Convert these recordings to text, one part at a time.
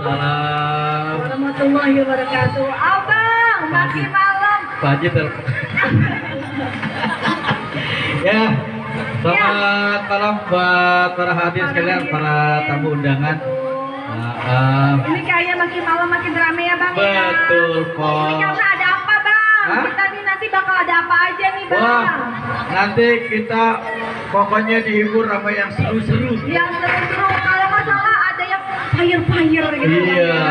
Waalaikumsalam warahmatullahi wabarakatuh. Abang, makin malam. Pak Haji telepon. Ya, selamat malam buat para hadir sekalian, para tamu undangan. Ini kayaknya makin malam makin rame ya bang. Betul Ya? kok. Ini karena ada apa bang? Hah? Kita nih nanti bakal ada apa aja nih bang? Wah, nanti kita pokoknya dihibur sama yang seru-seru. Yang seru-seru. Kalau nggak salah ada yang fire gitu. Iya, ya.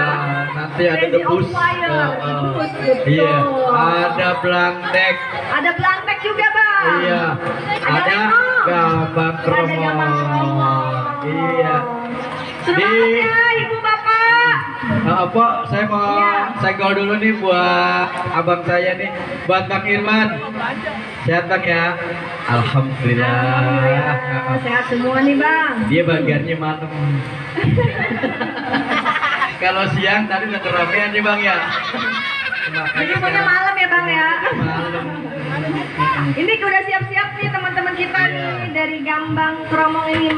nanti ada Crazy on debus. fire. Debus, betul. Iya, ada blantek. Ada blantek juga bang. Iya, ada lemong. gabak Ada gabak kromong. kromong. Iya. Semangat ya ibu bapak. Apa saya mau Iya. senggol dulu nih buat abang saya nih, buat Bang Irman. Sehat Bang ya? Alhamdulillah. Alhamdulillah. Sehat semua nih bang. Dia bagiannya malam. Kalau siang tadi udah keramaian nih Bang ya. Jadi punya malam ya bang ya. Malam. Ini udah siap-siap nih teman-teman kita nih dari Gambang Kromong ini.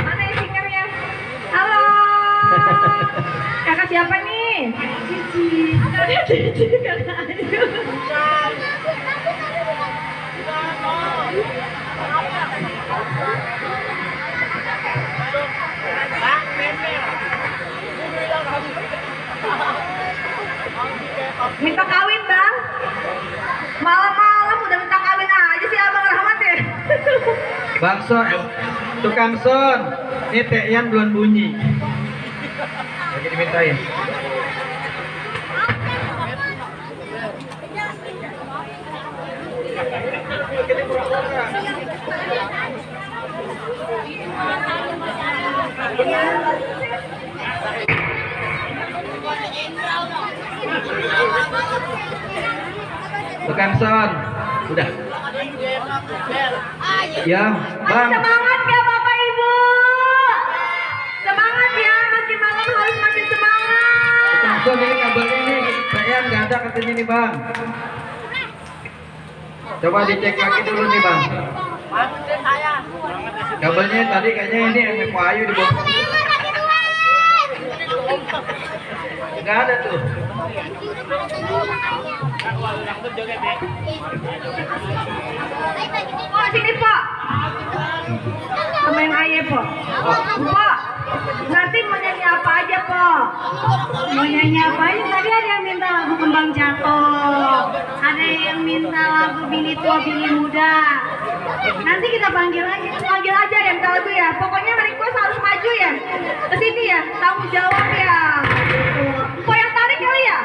Mana ya singernya? Halo. Kakak siapa nih? Cici. Cici kakak Ayu. Minta kawin bang? Malam-malam udah minta kawin aja sih abang Rahmat ya? Bang Son, tukang Son, ini T-nya belum bunyi. Lagi dimintain. Tukang Son, udah. Ya, Bang. Semangat ya Bapak Ibu. Semangat ya, makin malam harus makin semangat. Tukang Son ini kabarnya ini saya nggak ada katanya nih Bang. Coba dicek lagi dulu nih Bang. Kabelnya tadi kayaknya ini MF Ayu di bawah. Nggak ada tuh. Oh sini Pak. Sama yang ayah Pak. Pak, nanti mau nyanyi apa aja Pak? Mau nyanyi apa aja? Tadi ada yang minta lagu Kembang Jatuh. Ada yang minta lagu Bini Tua Bini Muda. Nanti kita panggil aja yang minta lagu ya. Pokoknya request harus maju ya. Kesini ya, tanggung jawab ya. Kok yang tarik kali ya?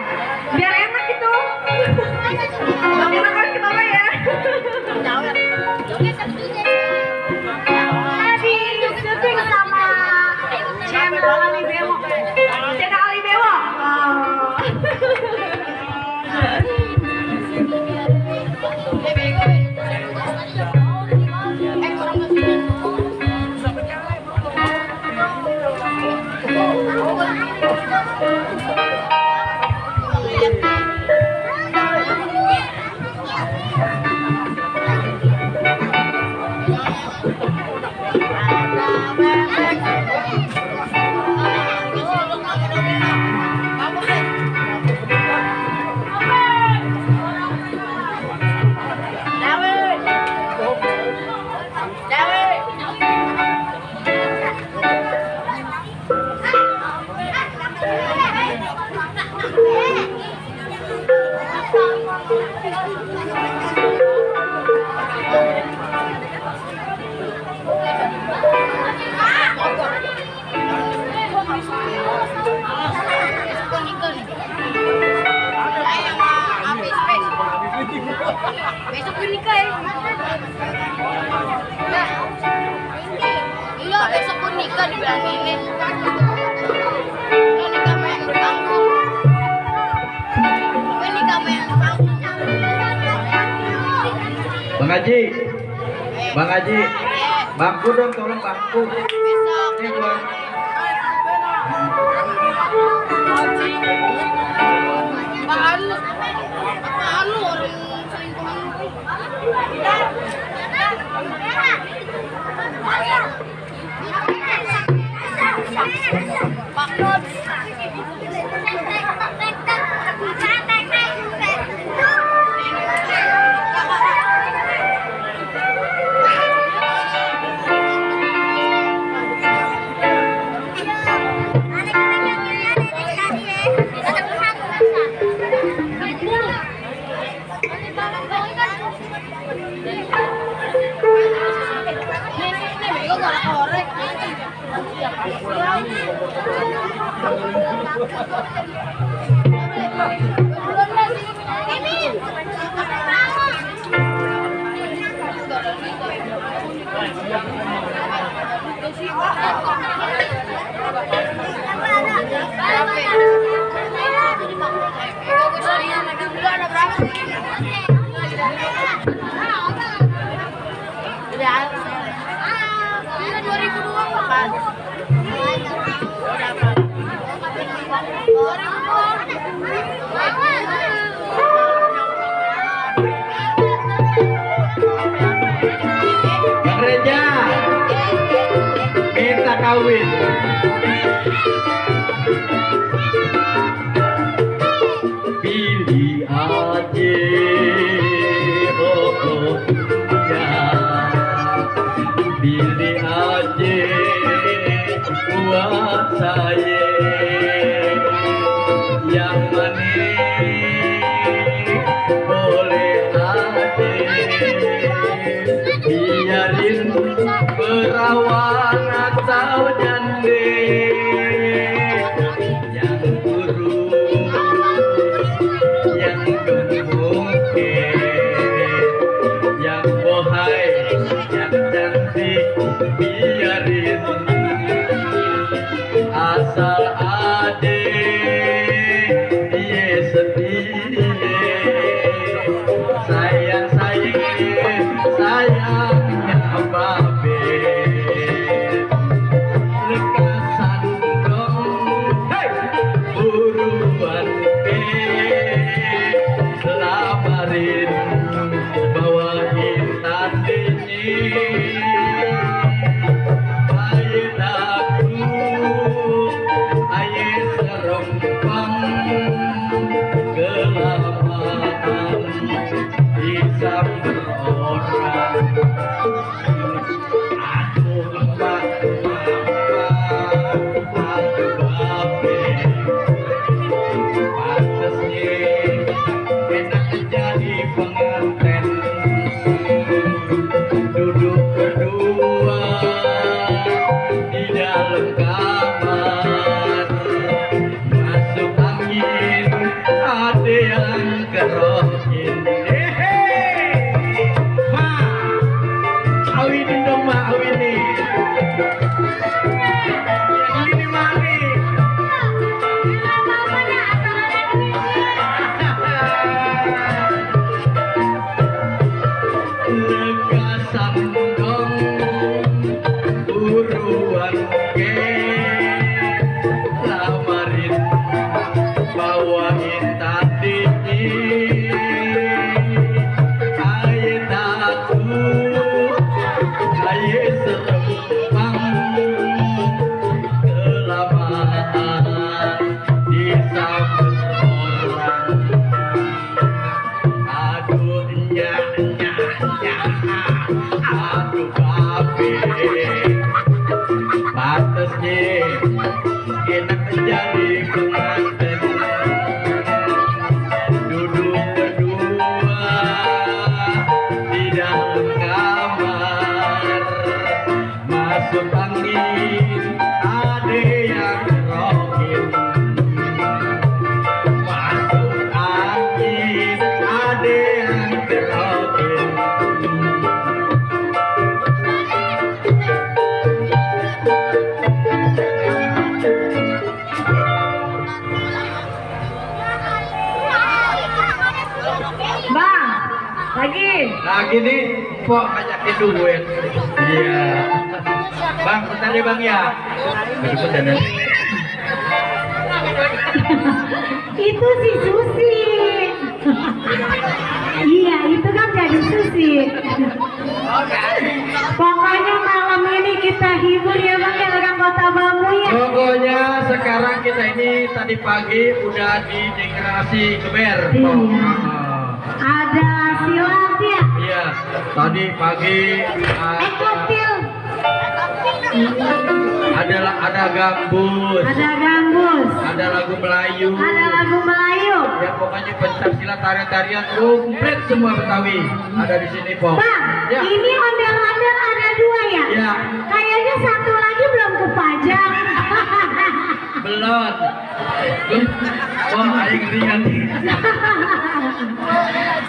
Biar enak gitu. Terima kasih Bapak ya. Tadi syuting sama channel Ali Bewo. Channel Ali Bewo. Besok nikah ya. Iya, besok pun nikah dibilangin. Ini kamu yang tanggung. Ini kamu yang tanggung. Bang Haji. Bang Haji. Bangku dong, tolong bangku. Besok. Ini buat Pak Anu orang selingkuhan. Pak Bang Reja minta kawin. Pilih aja, oh, oh, ya. Pilih aja buat saya yang manis, boleh aja biarin perawan atau jande yang buruk, yang gemuk, yang bohai, yang cantik, biarin asal ade dia sendiri sayang sayangnya babe lekasan dong hey buruan lamarin bawain tandenya duduk berdua di dalam kamar, masuk angin ada yang kerokin. Ma, awinin dong ma, awinin. Yang ini mani. Lekasan dong buruan lamarin bawain tandenya aye takut aye serempang kelamaan disambut orang. Aduh aduh babe pantasnya enak jadi pengantin duduk berdua di dalam kamar, masuk angin ada yang kerokin, masuk angin ada yang kerokin. Bang, lagi nih kok ngajakin duit. Iya bang, bentar deh bang ya. Aduh bentar. itu si Susi. Iya, itu kan jadi Susi. Pokoknya malam ini kita hibur ya bang ya, orang Kota Bambu ya. Pokoknya sekarang kita ini tadi pagi udah di deklarasi keber. Iya. Ada silat ya. Iya, tadi pagi Kopil. ada gambus, ada lagu Melayu, ya pokoknya pentas silat tarian-tarian komplit semua Betawi ada di sini Pok. Bang, Ya. ini ondel-ondel ada 2 ya? Ya. Kayaknya satu lagi belum kepajang. Belum. Wah, aing ringan nih.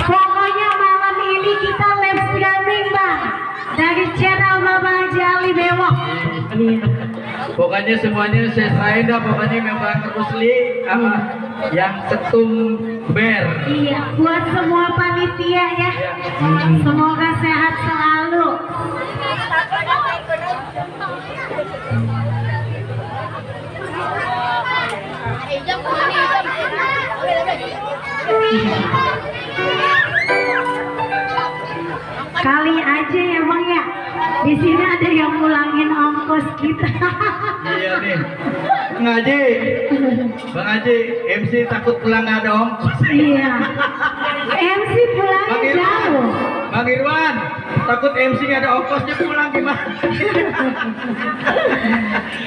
Pokoknya malam ini kita live streaming bang dari channel Bapak Haji Ali Bewok. Pokoknya semuanya saya serahin dah. Pokoknya memang Rusli yang ketum ber. Iya, buat semua panitia ya. Semoga sehat selalu. Hijau kemana Kali aja ya bang ya. Di sini ada yang ngulangin ongkos kita. Iya nih. Bang Haji. Bang Haji, MC takut pulang nggak ada ongkos. Iya. MC pulangnya Bang Irwan. jauh. Bang Irwan, takut MC nggak ada ongkosnya pulang gimana?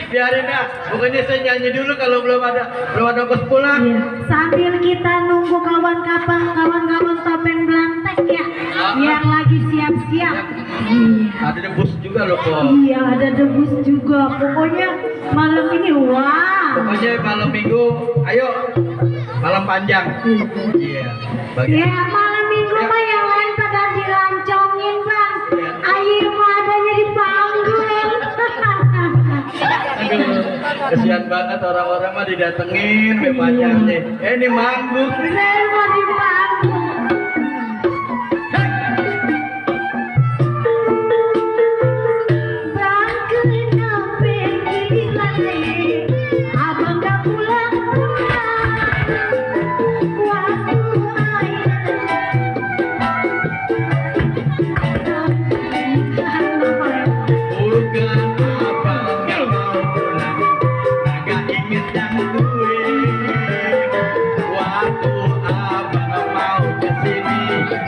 Biarin ya. Pokoknya saya nyanyi dulu kalau belum ada ongkos pulang. Iya. Sambil kita nunggu kawan-kawan topeng belantek ya, yang lagi siap-siap. Iya. Ada debus juga loh kok. Iya, ada debus juga. Pokoknya malam ini wah. Pokoknya malam minggu, ayo malam panjang. Iya. Ya malam minggu mah yang lain pada dilancongin bang. Ayo mah adanya di panggung. Aduh, kesian banget orang-orang mah didatengin pacarnya. Ini manggung. Saya mau di panggung. Bang kenapa giliran nih? Abang gak pulang-pulang. Waktu Bukan abang gak mau pulang, agak inget yang gue. Waktu abang mau kesini,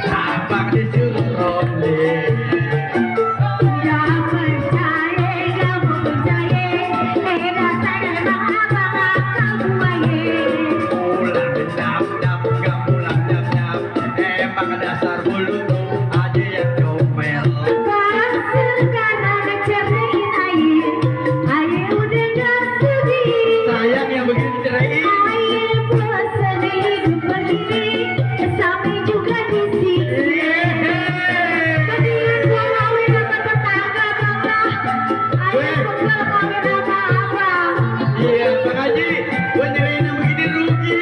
abang disuruh ronde. Gak percaya, gak mau percaya. Dasar emang abang akal buaya. Pulang dap-dap, gak pulang dap-dap. Emang dasar bulu aja yang comel. Bang sekarang ceraiin air udah gak sedih. Sayang yang begitu ceraiin. Air bosan hidup begini, sampai juga disiksa. Mendingan gua kawin sama tetangga bang. Air pegel kawin sama abang. Iya, Bang Haji, gua nyerahin yang begini rugi.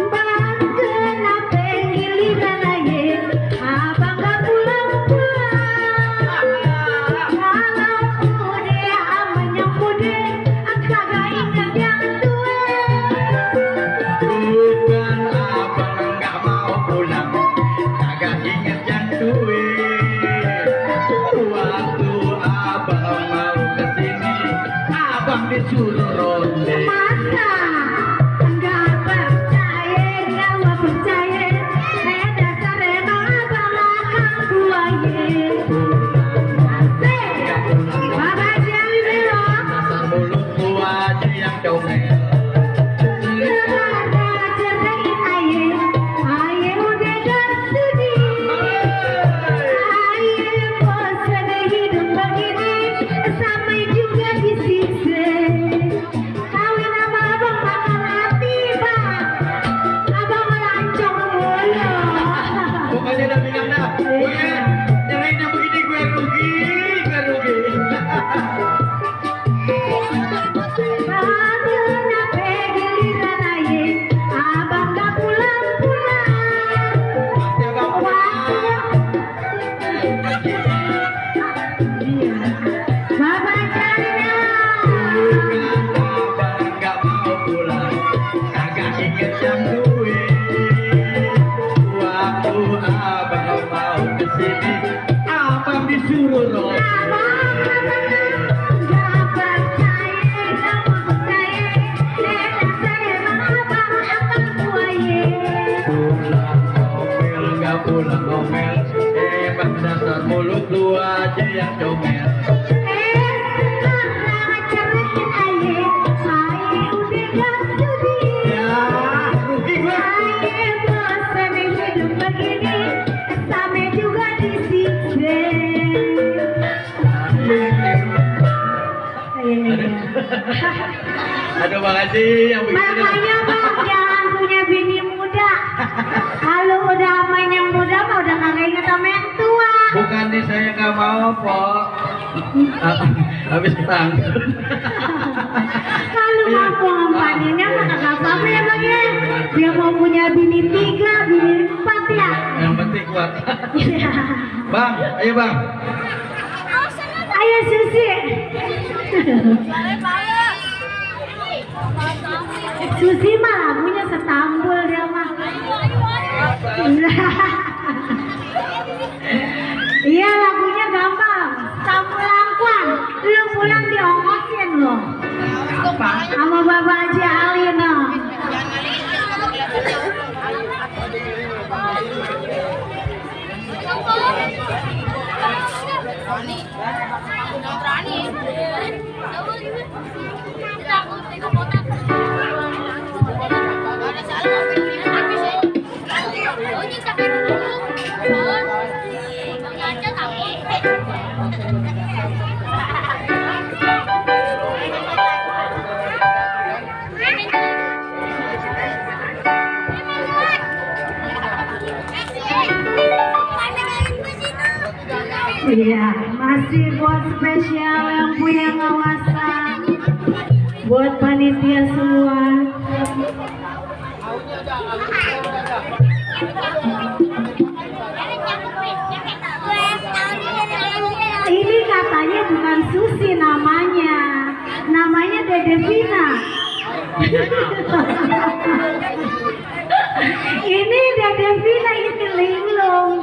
Bang kenapa giliran air, abang gak pulang-pulang. Kalau udah aman yang muda, kagak ingat yang tua. Bukan abang nggak mau pulang, kagak inget yang tua. Waktu abang mau kesini, abang disuruh ronde. Masa nggak percaya, nggak mau percaya. Dasar emang abang akan buaya. Asik, Bapak Haji Ali Bewok. Dasar mulut gua aja yang comel. Sekarang ceraiin air udah gak sedih. Air bosan hidup begini, sampai juga disiksa. Kawin sama abang makan hati bang. Abang melancong mulu. Pokoknya udah bilang dah, gue nyerahin yang begini gue rugi. Bang kenapa giliran air, abang gak pulang-pulang. Pasti abang Bapak cari abang nggak mau pulang, kagak inget yang gue. Waktu abang mau kesini, abang disuruh ronde. Gak percaya, gak mau percaya. Dasar emang abang akan buaya. Pulang ngomel, nggak pulang ngomel. Emang dasar mulut lu aja yang comel. Sekarang ceraiin air udah gak sedih. Ya, rugi gue. Air bosan hidup begini, sampai juga disiksa. Aduh Bang Haji yang begini. Makanya Bang jangan punya bini muda. Kalau udah sama yang muda mah udah kagak inget sama yang tua. Bukan nih saya nggak mau Pok. Habis ketangkep. Kalau mampu ngampaninnya mah kagak apa-apa ya Bang ya. Dia mau punya bini 3, bini 4 ya. Yang penting kuat. Iya. Bang, ayo Bang. Ayo Susi. Susi mah lagunya setambul dia mah. Iya lagunya gampang. Setambul langkuan. Lu pulang diongkosin lo. Sama Bapak Haji Ali no. Iya, masih buat spesial yang punya ngawasan, buat panitia semua. Ini katanya bukan Susi namanya Dede Vina. Ini Dede Vina ini linglung.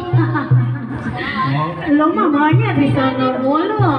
Lo mamanya di sana mulu.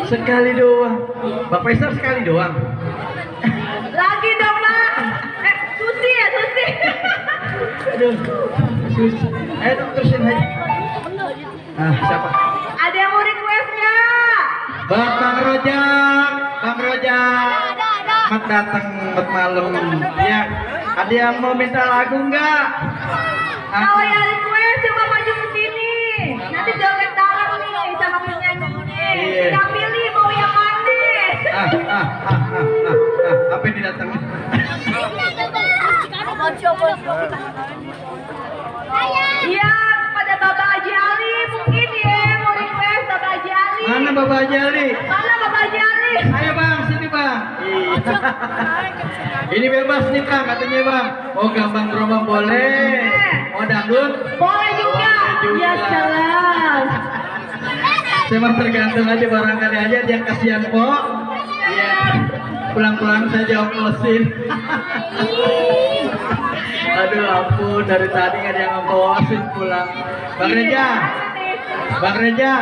Sekali doang. Bang Faisal sekali doang. Lagi dong, Mak. Susi ya, Susi. Aduh, susah. Ayo dong, terusin aja. Siapa? Ada yang mau request nggak? Bang Rojak, Bang Rojak. Mat datang mat malam. Ya, ada yang mau minta lagu nggak? Kalau yang request coba maju ke sini. Nanti joget bareng nih sama penyanyinya. Iya. Kita pilih mau yang mana. Apa yang didatangin? Iya, kepada Bapak Haji Ali mungkin ya mau request Bapak Haji Ali. Mana Bapak Haji Ali? Mana Bapak Haji Ali? Ayo bang, sini bang. Ini bebas nih bang, katanya bang. Mau gambang gerobak boleh. Mau dangdut? Boleh juga. Ya salam. Saya mah tergantung aja, barangkali aja dia kasihan kok. Iya. Pulang-pulang saya jongkosin. Aduh ampun, dari tadi nggak ada yang ngongkosin pulang. Bang Reja, Bang Reja.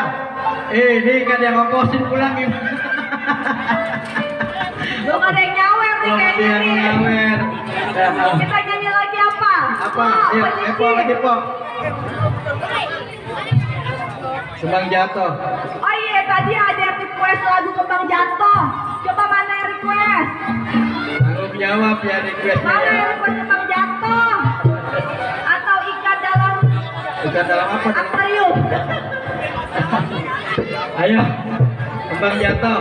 Ini nggak ada yang ngongkosin pulang gimana? Belum ada yang nyawer nih kayaknya Yang nih. nyawer. Kita nyanyi lagi apa? Apa? Ayo, Epo lagi po. Kembang jatuh. Oh iya, tadi ada yang request lagu Kembang Jatuh. Coba mana yang request? Tanggung jawab ya requestnya Mana ya. yang request Kembang Jatuh? Atau ikan dalam Bukan dalam apa? Dalam... akuarium? Ayo, kembang jatuh.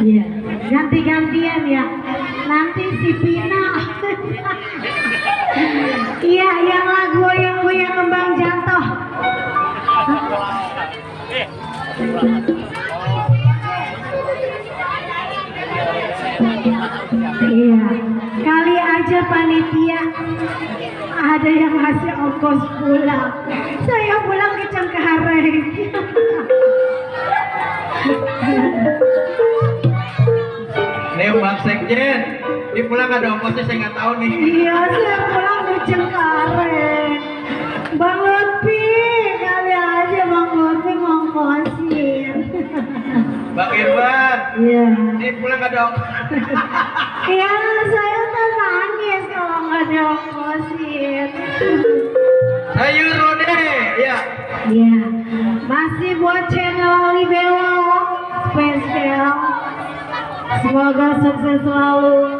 Iya, ganti-gantian ya. Nanti si Pina. Iya, yang lagu goyang-goyang Kembang Jatuh. Iya, kali aja panitia ada yang ngasih ongkos pulang. Saya pulang ke Cengkareng. Nih Bang Sekjen, ini pulang ada ongkosnya saya nggak tahu nih. Iya, saya pulang ke Cengkareng. Bang Lutfi, kali aja Bang Lutfi ngongkosin. Bang Irwan, Iya. ini pulang ada ongkos. Iya, saya tuh nangis kalau nggak diongkosin. Sayur Rode, ya. Iya, masih buat channel Alibelo spesial. Semoga sukses selalu.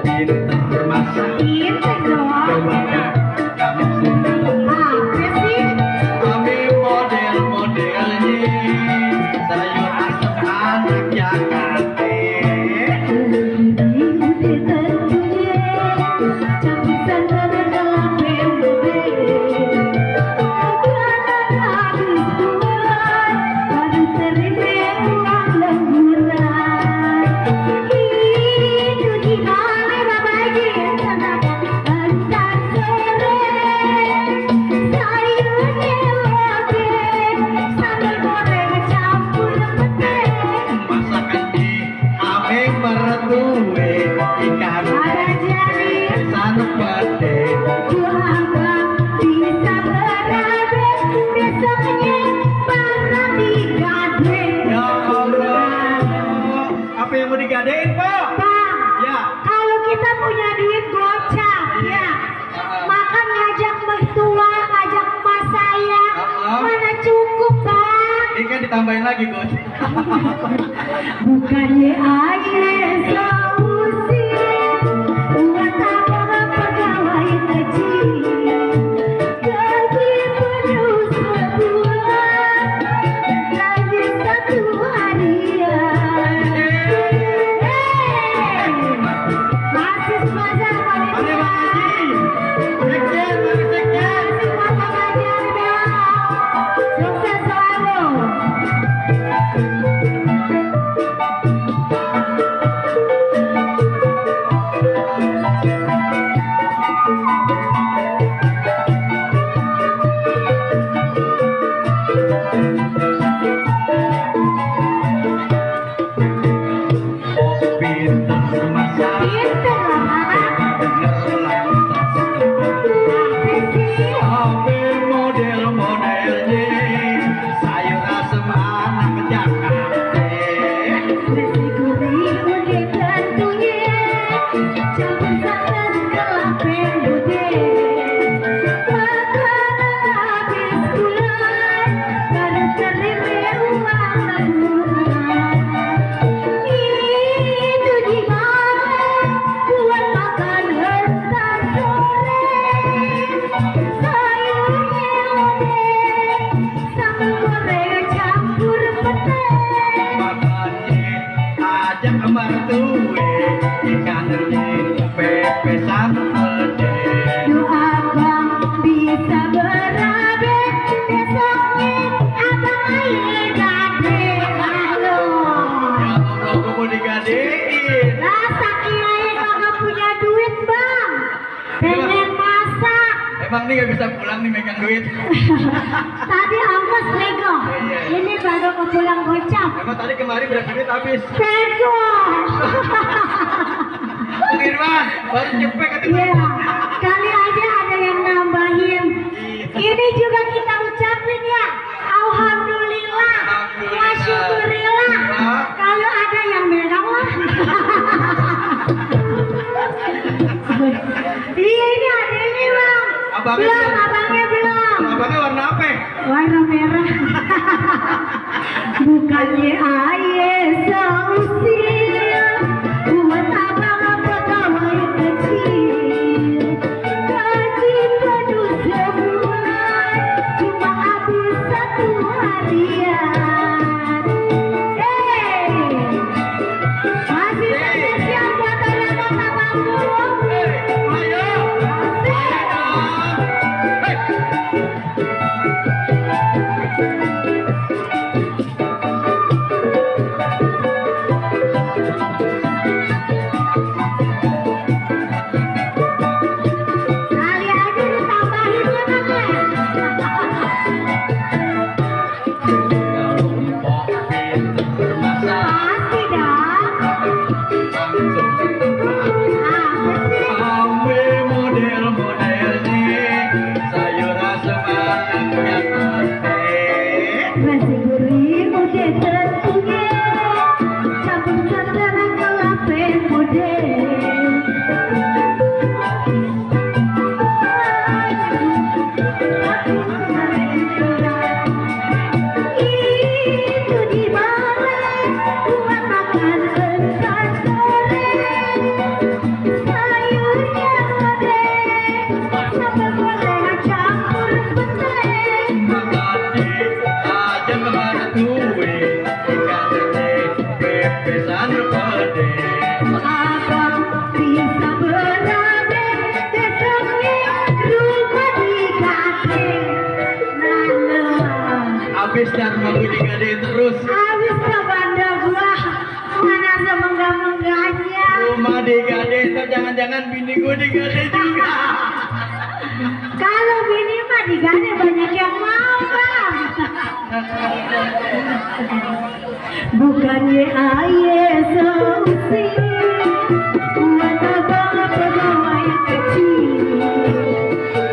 Pinter masak. Pinter dong. Coba kamu sini. Apa sih? Kami model-modelnya sayur asam anak Jakarta. Masakan di Ameng meretue ikan sanuk pede. Ya Allah, apa yang mau digadein Pak? Ya. Kalau kita punya duit gocap, ya, makan ngajak mertua, ngajak emak saya, mana cukup, Bang? Ini kan ditambahin lagi Bos. Bukannya air sausi, buat apa pegawai negeri, gaji penuh sebulan, gaji satu harian. Masih semangat, Pak. Pinter masak, Pinter lah Kakak. denger lantas tebak. Apa sih? Ambil model-modelnya, sayur asem anak Jakarta. Nasi gurih udah tentunya, campur santan kelapa muda. Makanan habis bulan, baru terima uang tabungan. Itu di mana buat makan hentar sore. Sayurnya lodeh, sambal goreng campur petai. Makannya ajak mertue, ikannya pepesan pede. Doa bang bisa berabe, besoknya abang air gade. Halo, Ya Allah, gue mau digadein. rasa kiai kagak punya duit bang, pengen masak. Emang nih gak bisa pulang nih megang duit. Tadi ongkos nego, Iya. ini baru kepulang gocap. Emang tadi kemarin berapa duit habis? Pego. Bang Irwan, baru cepet katanya. Iya, kali aja ada yang nambahin. Ini juga kita ucapin ya, alhamdulillah, Alhamdulillah. wa syukurillah. Ya. Kalau ada yang megang lah. Iya ini ada ini bang. Abangnya Belum, belum. abangnya belum. Abangnya warna apa? Warna merah. Bukannya aye sausil, buat abang pegawai kecil. Gaji penuh sebulan, cuma habis satu harian. Masih spesial buat anak-anak bambu. Ayo. Kali aja ditambahin ya bang ya. Kalau mpok pinter masak, Pasti dong. langsung ketebak. Apa sih? Ambil model-modelnya, sayur asem anak Jakarta. Nasi gurih udah tentunya, campur santan kelapa muda. Itu di mana buat makan hentar sore. Sayurnya lodeh, sambal goreng campur petai. Makannya aja mertue, ikannya pepesan pede. Abang bisa berabe, besoknya rumah digade. Habis dan mau digadein terus. Habis ke banda gua, mana semenggah-menggahnya. Rumah digadein, ntar jangan-jangan bini gue digadein juga. Kalau bini mah digade banyak yang mau bang. Bukannya aye sausil, buat abang pegawai kecil.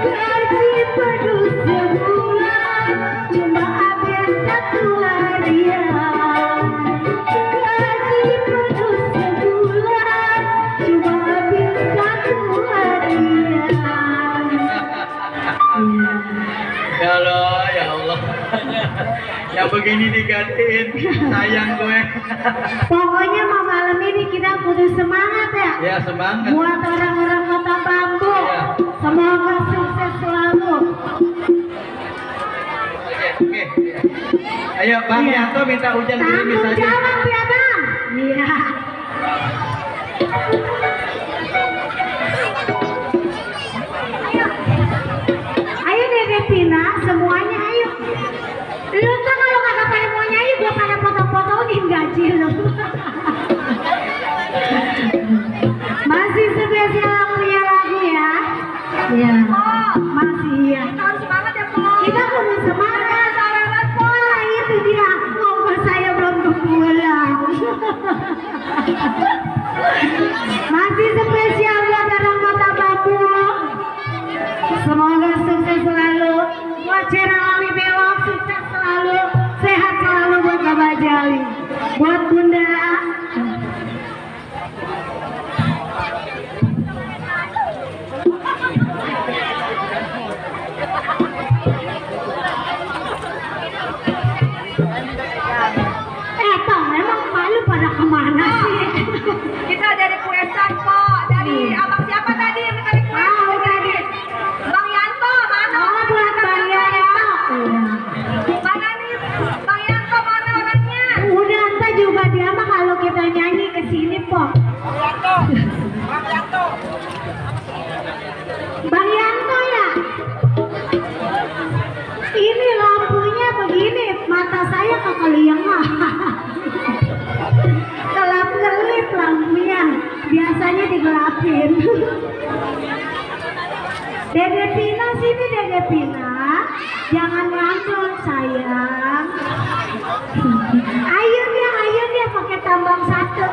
Gaji penuh sebulan, cuma habis satu harian. Gaji penuh sebulan, cuma habis satu harian. Ya Allah, ya Allah. Yang begini digadein, sayang gue. Pokoknya mau malam ini kita kudu semangat ya. Ya semangat. Buat orang-orang kota bambu, Iya. semoga sukses selalu. Oke. Ayo Bang Iya. Yanto minta hujan gerimis Tanggung aja. jawab ya bang. Iya. Ayo, ayo Dede Pina, semuanya ayo. Lu tuh kalau kagak pada mau nyanyi, gua pada foto-fotoin gaji lu. Masih spesial punya lagu ya. Iya. Masih ya. Kita harus semangat ya, Po. Kita harus semangat. Semangat, Po. Itu dia. Ongkos saya belum kepulang. Masih spesial buat orang Kota Bambu. Semoga sukses selalu. Buat channel Ali Belok sukses selalu. Sehat selalu buat Bapak Jali. Buat Bunda. Tong, memang malu pada kemana sih? Kita dari kuesan kok. Dari abang siapa tadi yang minta kue? Tadi. Bang Yanto, mana? Oh, buat Bang Yanto. Mana nih? Bang Yanto mana orangnya? Udah entah juga dia mah kalau kita nyanyi ke sini, Po. Bang Yanto ya? Ini lampunya begini, mata saya kekeliangan. Kelap-kelip lampunya, biasanya digelapin. Dede Pina sini, Dede Pina, jangan ngambek sayang. Ayo dia pakai tambang satu.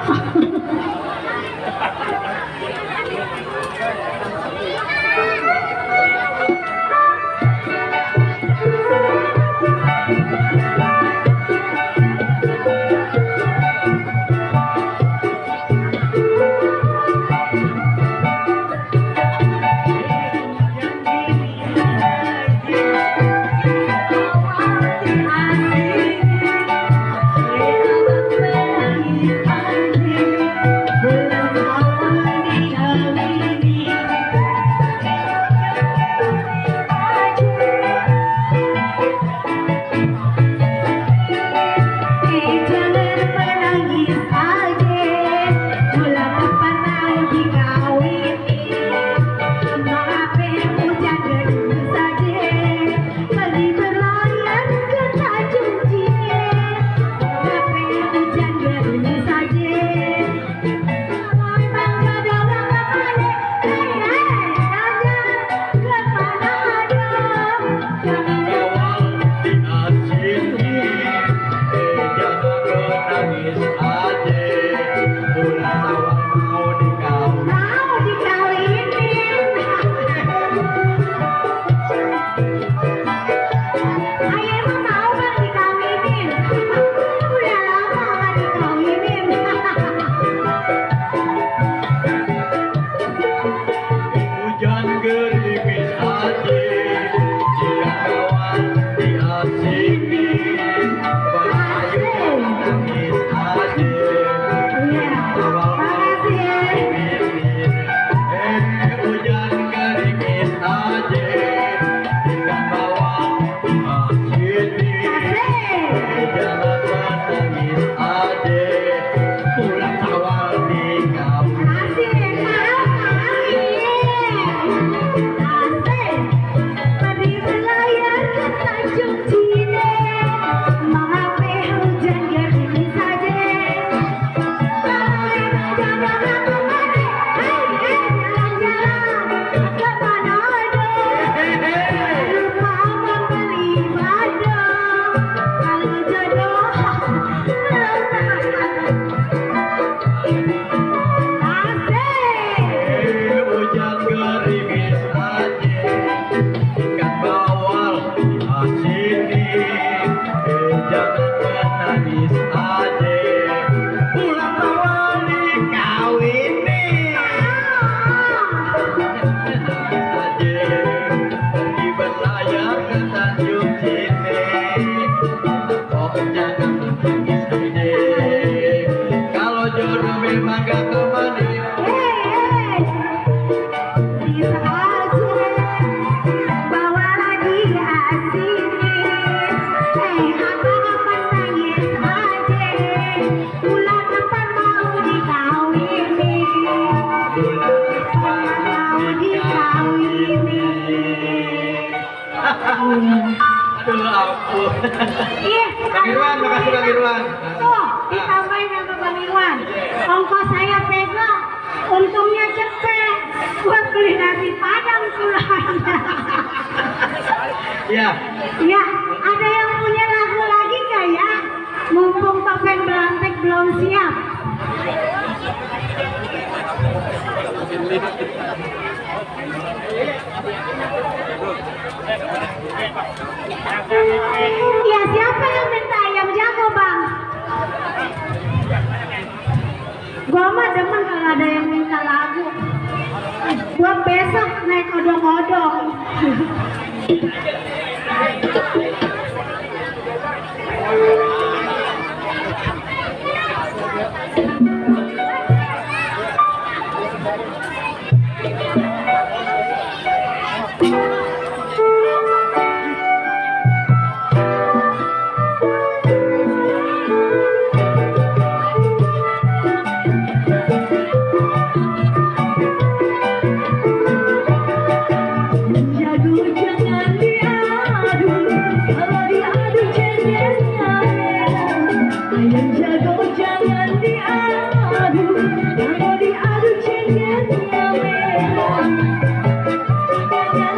Aduh ampun. Iya, Bang Irwan, makasih Bang Irwan. tuh ditambahin sama Bang Irwan. Ongkos saya pegang, untungnya cepet buat beli nasi padang pulang. Ya, Ya, ada yang punya lagu lagi nggak ya? Mumpung topeng belantik belum siap. Ya, siapa yang minta ayam jago, Bang? Gua mah demen kalau ada yang minta lagu. Gua besok naik odong-odong. Jago jangan diadu, kalau diadu cengkehnya merah. Ayam jago jangan diadu, kalau diadu cengkehnya merah. Jangan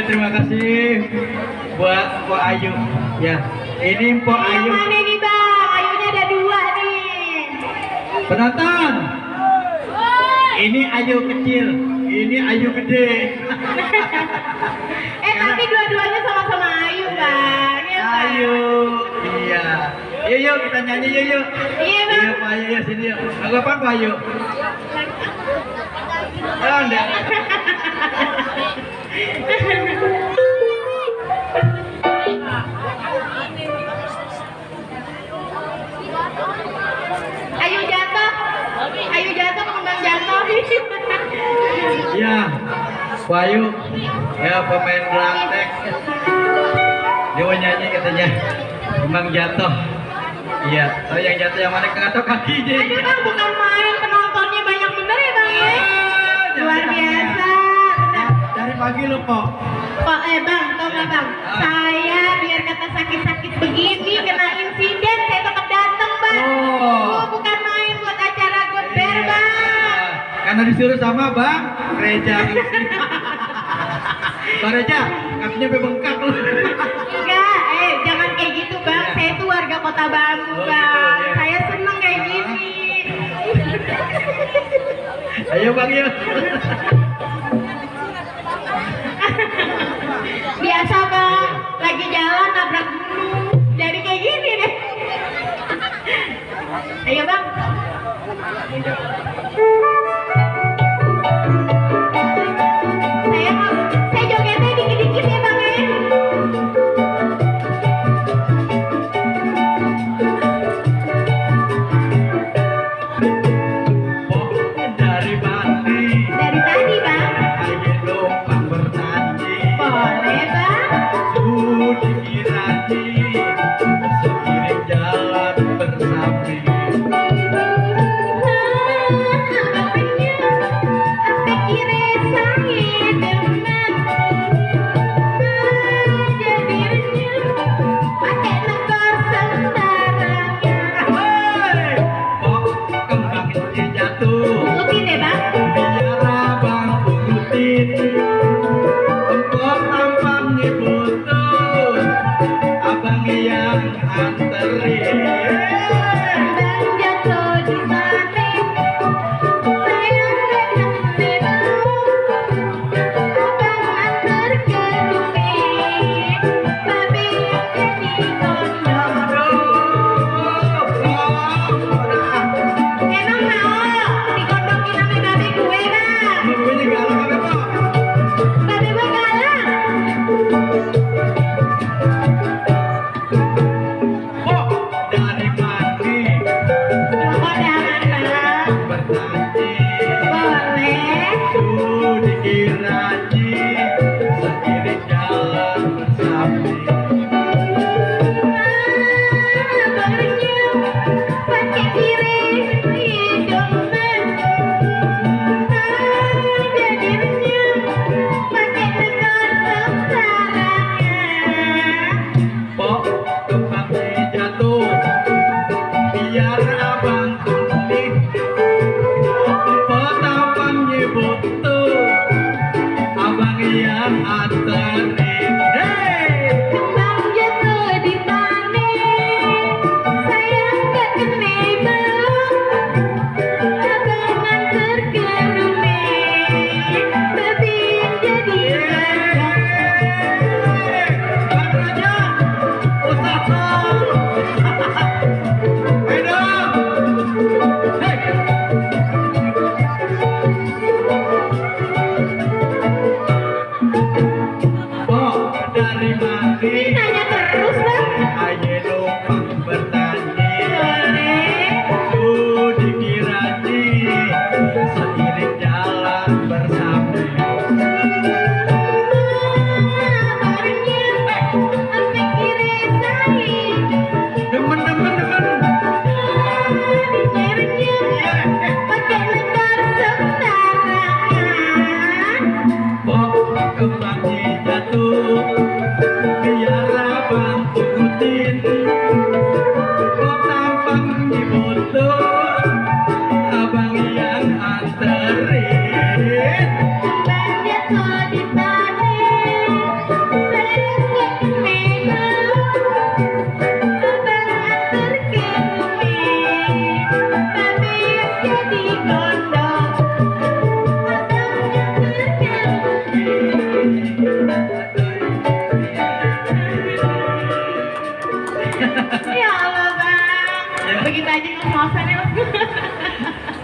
terima kasih buat Mpok Ayu. Ya, ini Mpok Yang Ayu. mana nih bang? Ayunya ada 2 nih. Penonton, ini Ayu kecil, ini Ayu gede. Tapi dua-duanya sama-sama Ayu bang. Ya, Bang? Ayu, iya. Yuk kita nyanyi yuk. Iya bang. Iya Pak Ayu ya sini yuk. Lagu apa Pak Ayu? Oh, enggak. Ayu jatuh, kembang jatuh. Iya, Pak Ayu. Ya pemain draktek. Dia mau nyanyi katanya. Kembang jatuh. Iya, oh yang jatuh yang mana kata kakinya. Aduh bang, bukan main, penontonnya banyak bener ya bang ya. Luar biasa. Dari pagi lo Pok. Pak bang, tau gak bang? Saya biar kata sakit-sakit begini kena insiden, saya tetap datang bang. Oh. Bukan main buat acara gober bang. Karena disuruh sama Bang Reja. Bang Reja, kakinya bengkak lu. Enggak, jangan kayak gitu bang. Iya. Saya tuh warga Kota Bambu Oh, bang. gitu, iya. Saya seneng kayak gini. Ayo Bang ya. Biasa bang, lagi jalan nabrak gunung. Jadi kayak gini deh. Ayo bang. Saya jogetnya dikit-dikit ya bang ya. Pok dari Bali. Dari tadi bang. Ayo lumpang bertanding. Boleh bang. Sudi kirani. Seiring jalan bersambing. Hei, Pok kembang ini jatuh. Biar abang urutin. Empok tampangnya butuh. Abang yang anterin.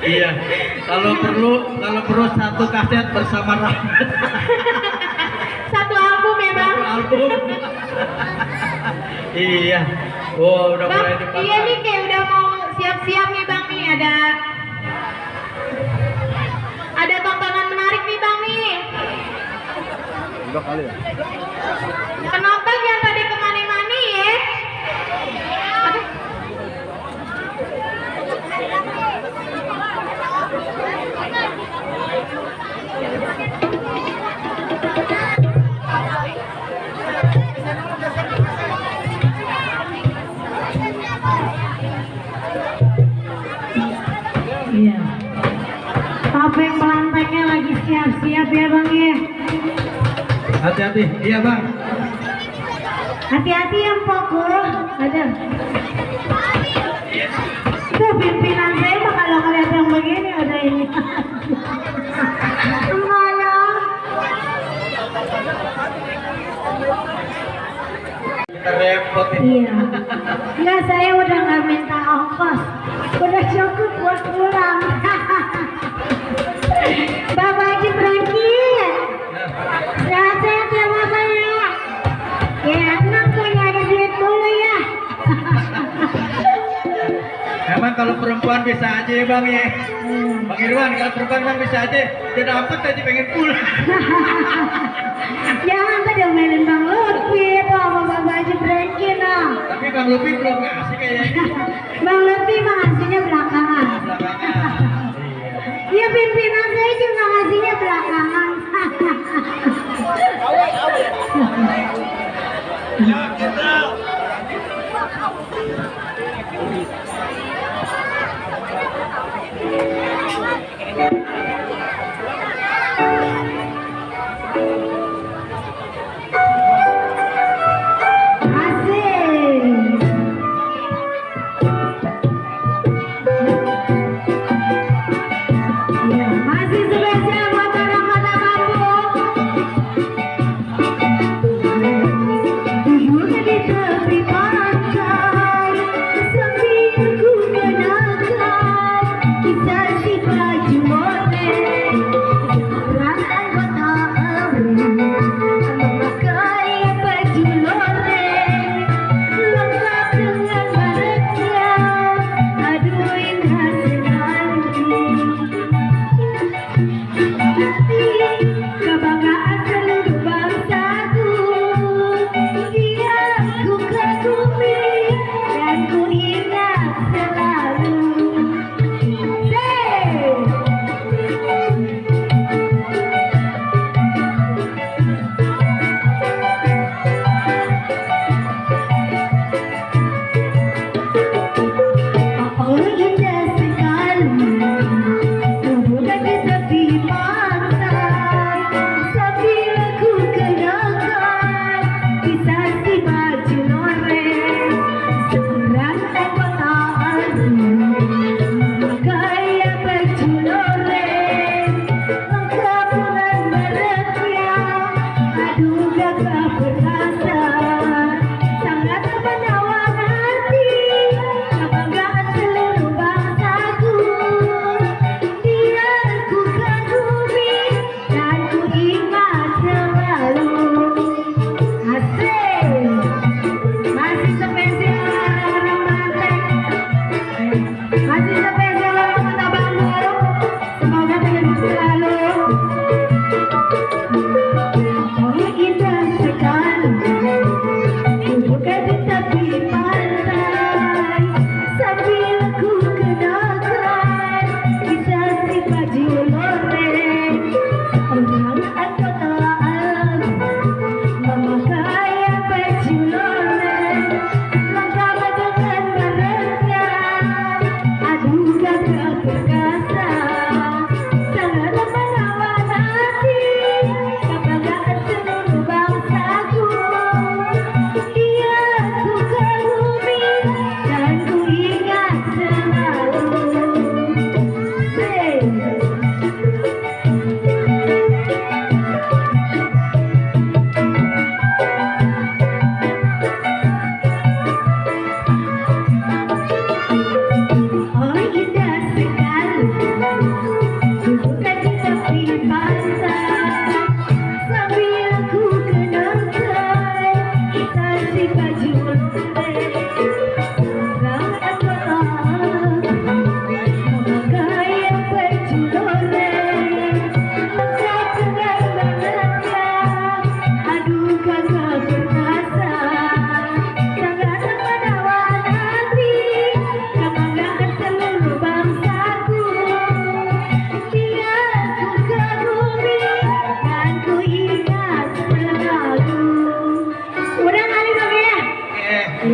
Iya. Kalau perlu satu kaset bersama Rahmat. Satu album ya bang. Satu album. Iya. Oh, udah mulai Bang, depan. iya nih kayak udah mau siap-siap nih bang nih ada tontonan menarik nih bang nih. Penonton yang pada kemana-mana ya. Iya. Topeng pelantangnya lagi siap-siap ya bang ya. Hati-hati. Iya, Bang. Hati-hati yang pokok. Ada. Tuh pimpinan saya mah kalau ngeliat yang begini ada ini. Mana? Kita repot ini. Iya. Enggak, saya udah nggak minta ongkos. Udah cukup buat pulang. Bapak Haji Frankie. Sehat-sehat ya Bapak ya. Ya enak punya ada duit dulu ya. Emang kalau perempuan bisa aja ya, Bang ya. Bang Irwan, kalau perempuan Bang bisa aja. Dia dapet aja pengen pulang. Jangan pada mainin Bang Lutfi tuh sama Bapak Haji Frankie nah. Tapi Bang Lupi belum ngasih kayaknya. Bang Lutfi mah ngasihnya belakangan. Belakangan. Iya pimpinan saya juga ngasihnya belakangan. Asik. Ya, masih spesial buat orang kota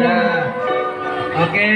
Udah. Oke,